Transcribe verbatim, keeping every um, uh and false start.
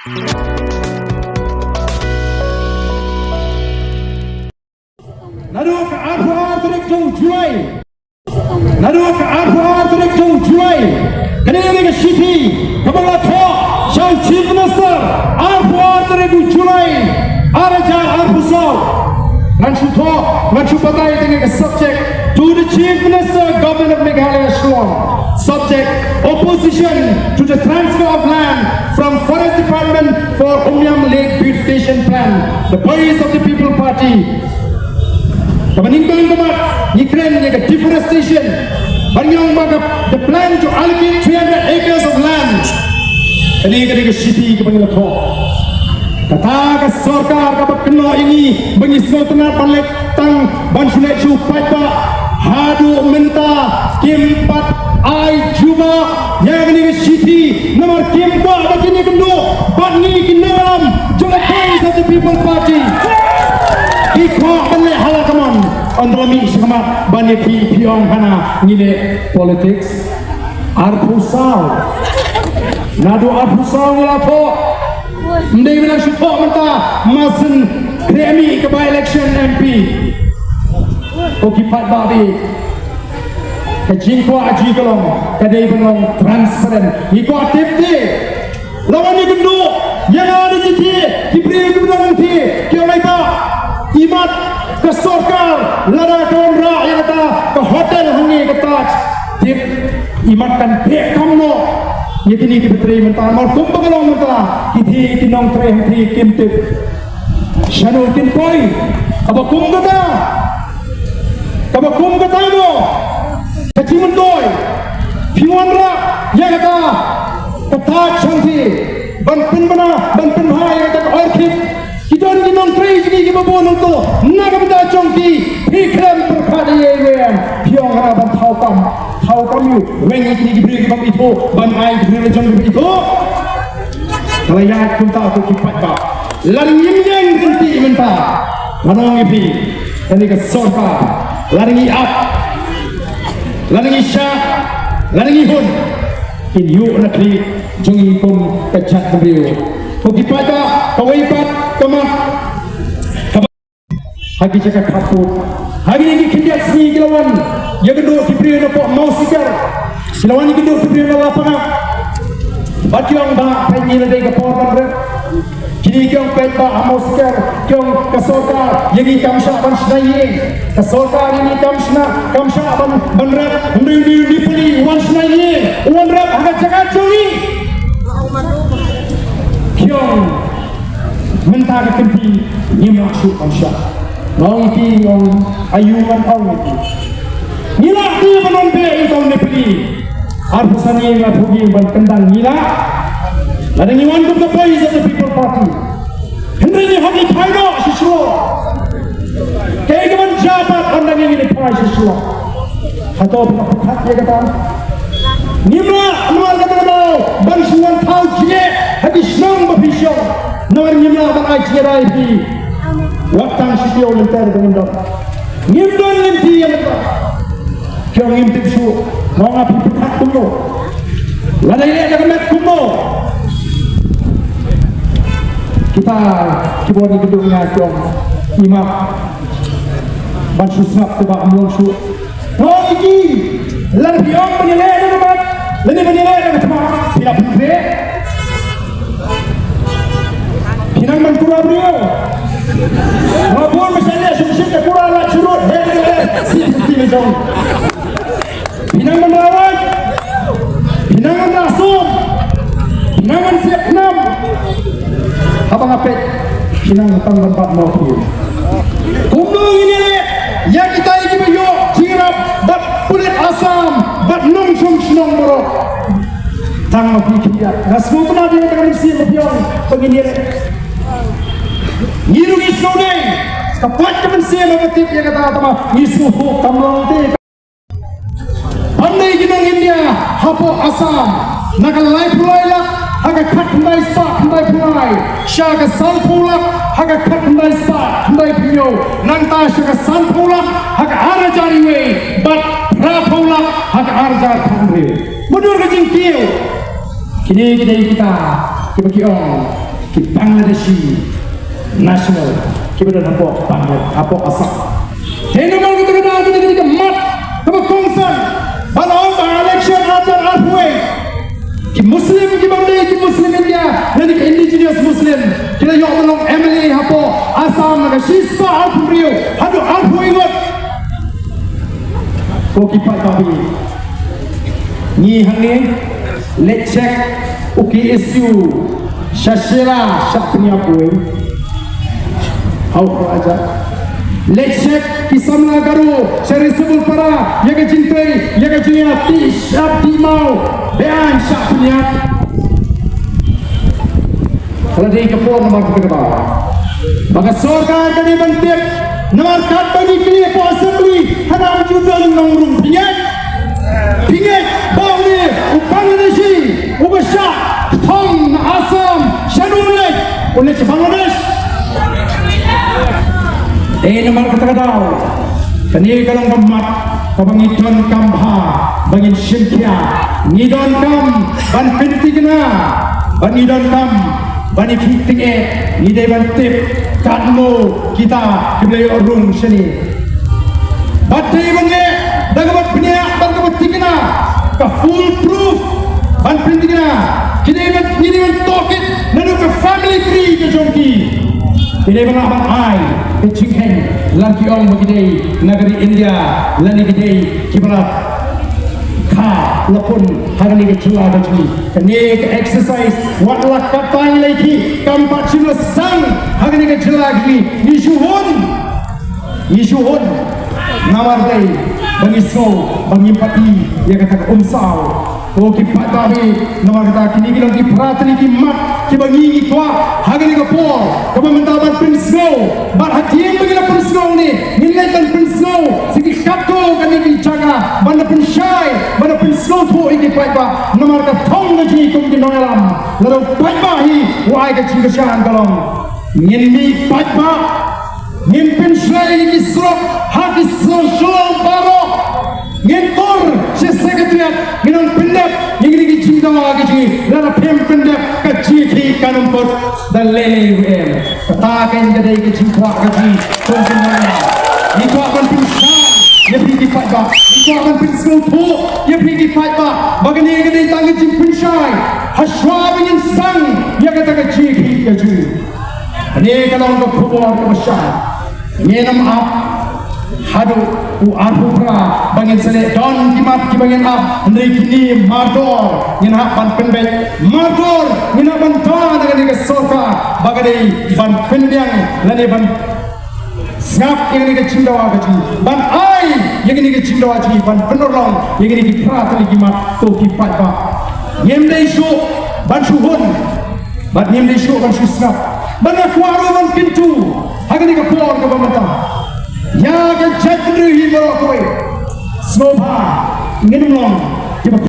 Naduh ka arphew ar tarik jong u July. Naduh ka arphew ar tarik jong u July. Kane ka shithi kaba nga la thoh sha u Chief Minister, arphew ar tarik u July, ar hajar arphew saw. Ngan shu thoh, ngan shu batai ïa kane ka subject. To the Chief Minister, Government of Meghalaya, Shillong. Subject: Opposition to the transfer of land from Forest Department for Umiam Lake Beautification Plan. The Voice of the People Party. Kaba nyngkong, kaba ngi kren ïa ka deforestation. Ban ïoh ba ka, the plan to allocate three hundred acres of land. Kane ka dei ka shithi kaba ngi la thoh. Kata ka sorkar kaba kynnoh ïa ngi ba ngi sngewtynnat ban leit tang ban shu leit shu paidbah, haduh mynta kim pat ai jubab ïa kane ka shithi, namar kim kwah ba kine ki kynduh bad ngi ki nongïalam jong ka Voice of the People Party ki kwah ban leh hala ka mon. Ynda la mih shakhmat ban ïa phi, phi ong hana ngi leh politics. Arphew saw. Naduh arphew saw ngi la thoh. Ym dei ba nang shu thoh mynta, mar syn khreh mih ka by-election M P. Ko ki paidbah, ka jingkwah jong ngi ka long, ka dei ban long transparent. Ngi kwah tip te. La wan ïa kynduh ïa nga da ki, ki briew kiba don te, ki ong, ai ba, imat ka sorkar lada ka wanrah ïa kata ka hotel hangne ka Taj. Tip, imat kan beh kam noh ïa kine kiba trei mynta, namar kumba ka long mynta, ki, ki nongtrei hangtei kim tip shano kin poi. Kaba kum kata, kaba kum kata mo, ka jingmyntoi. Phi wanrah ïa kata ka Taj hangtei ban pynbna, ban pynbha ïa kata ka orchid. Ki don ki nongtrei jong ngi kiba bun hangto, na ka bynta jong ki phi khlem pyrkhat ïa iwei. Phi ong hana ban thaw kam, thaw kam ïa u, weng ïa kine ki briew ki bym ithuh ban ai ki briew la jong ki bym ithuh. Ka la ïaid kumta ko ki paidbah. Lada ngim ïeng ryntih mynta, ngan ong ïa phi, kane ka sorkar, lada ngi ap, lada ngi shah, lada ngi hun, kin ïuh na khlieh jong ngi kum ka jaitbynriew. Ko ki paidbah, kawei pat ka mat, kaba ha ki jaka khappud, ha kine ki khyndiat sngi ki la wan ïakynduh ki briew napoh Mawsiker. Ki la wan ïakynduh ki briew na Lapangap. Bad ki ong ba peit ngi la dei ka por ban rep. Kine ki ong peit ba ha Mawsiker, ki ong ka sorkar ïa ngi kam shah ban shna ïing. Ka sorkar ïa ngi kam shna, kam shah ban, ban rep. Hynrei u Nepali u wan shna ïing, u wan rep ha ka jaka jong ngi. Ki ong mynta ka kynti ngim lah shuh ban shah. Nga ong ïa ki, nga ong, aïu ngan ong ïa ki? Ngi lah te ban wan beh ïa uta u Nepali. Arphew san ïing, arphew ïing ban kyndang ngi lah. Lada ngi wan kum ka Voice of the People Party. Hynrei ngi hap ïa phai noh shisha. Kaei kaban jia pat ynda ngi ïa phai shisha? Hato phi la pyrkhat ïa kata? Ngim lah namar kata ka daw ban shu wan thaw jingeh ha ki shnong ba phi shong. Namar ngim lah ban ai jingïada ïa phi. Wat tang shi taïew lynter ba ngim don. Ngim don lynti ïa kata. Ki ong ngim tip shuh. Nga ong nga, phi pyrkhat kumno? Lada ïaleh da ka met kumno? Kita ki bor ïakynduh ïa nga ki ong, imat ban shu sngap te ba ym long shuh. Nga ong ïa ki, lada phi ong ban ïaleh da ka met lane ban ïaleh da ka thma, phi la pynkhreh? Phi nang ban kura briew? Nga bun ba shu leh shuh shuh ka kura la churut, he he he. Si phi nang jong. Phi nang ban rawat, phi nang ban rawat sum, phi nang ban siat khnam. Haba nga peit, phi nang tang ban bat mawphi. Kumno ngin ïaleh ïa kita kiba ïoh jingïarap bad pulit Assam bad nongshong shnong baroh? Tang ma phi khyndiat. Nga sngewtynnat ïa kata ka mynsiem ba phi ong ba ngin ïaleh. Ngi ruh ngi sngewdei. Ka pat ka mynsiem ba tip ïa kata, tang ma ngi sngewthuh kam long te. Ban dei ki nong India hapoh Assam, na ka laiphew lai lak ha ka khatkhyndai spah khyndaiphew lai, sha ka sanphew lak ha ka khatkhyndai spah khyndaiphew hynñiew, nangta sha ka sanphew lak ha ka ar hajar wei, bad phraphew lak ha ka ar hajar khathynriew. Mutdur ka jingkiew. Kine ki dei kita kiba ki ong ki Bangladeshi national kiba don hapoh Bangla, hapoh Assam. Te namar kata ka daw kine ki mat kaba kongsan ban ong ba election arhajar arphew wei, ki Muslim kiba dei ki Muslim India lane ki indigenous Muslim ki la ïoh ban long M L A hapoh Assam na ka shispah arphew hynriew haduh arphew wei ngut. Ko ki paidbah, ngi hangne leit check u K S U sha Shella, shah pynïap uwei. Haw ko aja. Leit check ki samla Garo sha Rishabulpara, ïa ka jingtrei, ïa ka jingïatih shap dih maw, beaiñ, shah pynïap. Ka la dei ka por namar kata ka daw ba ka sorkar ka dei ban tip, namar katba ngi kylli hapoh Assembly, hana ju don nongrum. Phi ngeit, phi ngeit ba une u Bangladeshi uba shah thong na Assam shano u leit, u leit sha Bangladesh? Eh, namar kata ka daw kane ka long ka mat kaba ngi donkam bha ba ngin shim khia. Ngi donkam ban pynthikna, ba ngi donkam ban ïa ki tyngeh, ngi dei ban tip katno kita kiba la ïoh rung shane. Bad dei ban leh da kaba bniah bad kaba thikna, ka fool proof ban pynthikna. Ki dei ban, ngi dei ban tohkit naduh ka family tree ka jong ki. Ki dei ban lah ban ai ka jingkheiñ lada ki ong ba ki dei na ka ri India lane ki dei kiba la kha la pun ha kane ka jylla ka jong ngi. Kane ka exercise wat la katta ïa ki, kam pat shym la sdang ha kane ka jylla ka jong ngi. Ngi shu hun, ngi shu hun namar dei ba ngi sngew ba ngim pat ïoh ïa kata ka umsaw. Ko ki paidbah, namar kata kine ki long ki para tylli ki mat kiba ngi ngi kwah ha kane ka por kaba mynta ban pynsngew. Bad hadien ba ngin da pynsngew ne, ngin leit ban pynsngew sha ki katto katne ki jaka ban da pynshai, ban da pynsngewthuh ïa ki paidbah. Namar ka thong ka jong ngi kum ki nongïalam, lada u paidbah hi u ai ka jingkyrshan, ka long ngin mih paidbah, ngin pynshai ïa ki surok ha ki surok baroh. Ngin tur sha Secretariat, ngin ong pyndep ïa kine ki jingdawa ka jong ngi. Lada phim pyndep, ka jingïakhih kan ym kut da lei lei ruh em. Kata kein ka dei ka jingkwah ka jong ngi kum ki nongïalam. Ngi kwah ban pynshai ïa phi ki paidbah, ngi kwah ban pynsngewthuh ïa phi ki paidbah ba kane ka dei tang ka jingpynshai. Hashwa ba ngin sdang ïa kata ka jingïakhih ka jong ngi. Kane ka long ka khubor kaba shai. Ngin ym ap haduh u arphew phra ba ngin sa leh. Don ki mat kiba ngin ap, hynrei kine mardor ngin hap ban pynbeit, mardor ngin hap ban da na kane ka sorkar ba ka dei ban pynbiang lane ban sngap ïa kane ka jingdawa ka jong ngi, ban ai ïa kane ka jingdawa jong ngi, ban pynurlong ïa kine ki para tylli ki mat. Ko ki paidbah, ngim dei shuh ban shu hun, bad ngim dei shuh ban shu sngap. Bad nga kwah ruh ban kyntu ha kane ka por kaba mynta ïa ka jaitbynriew hi baroh kawei. Sngewbha ngin ym long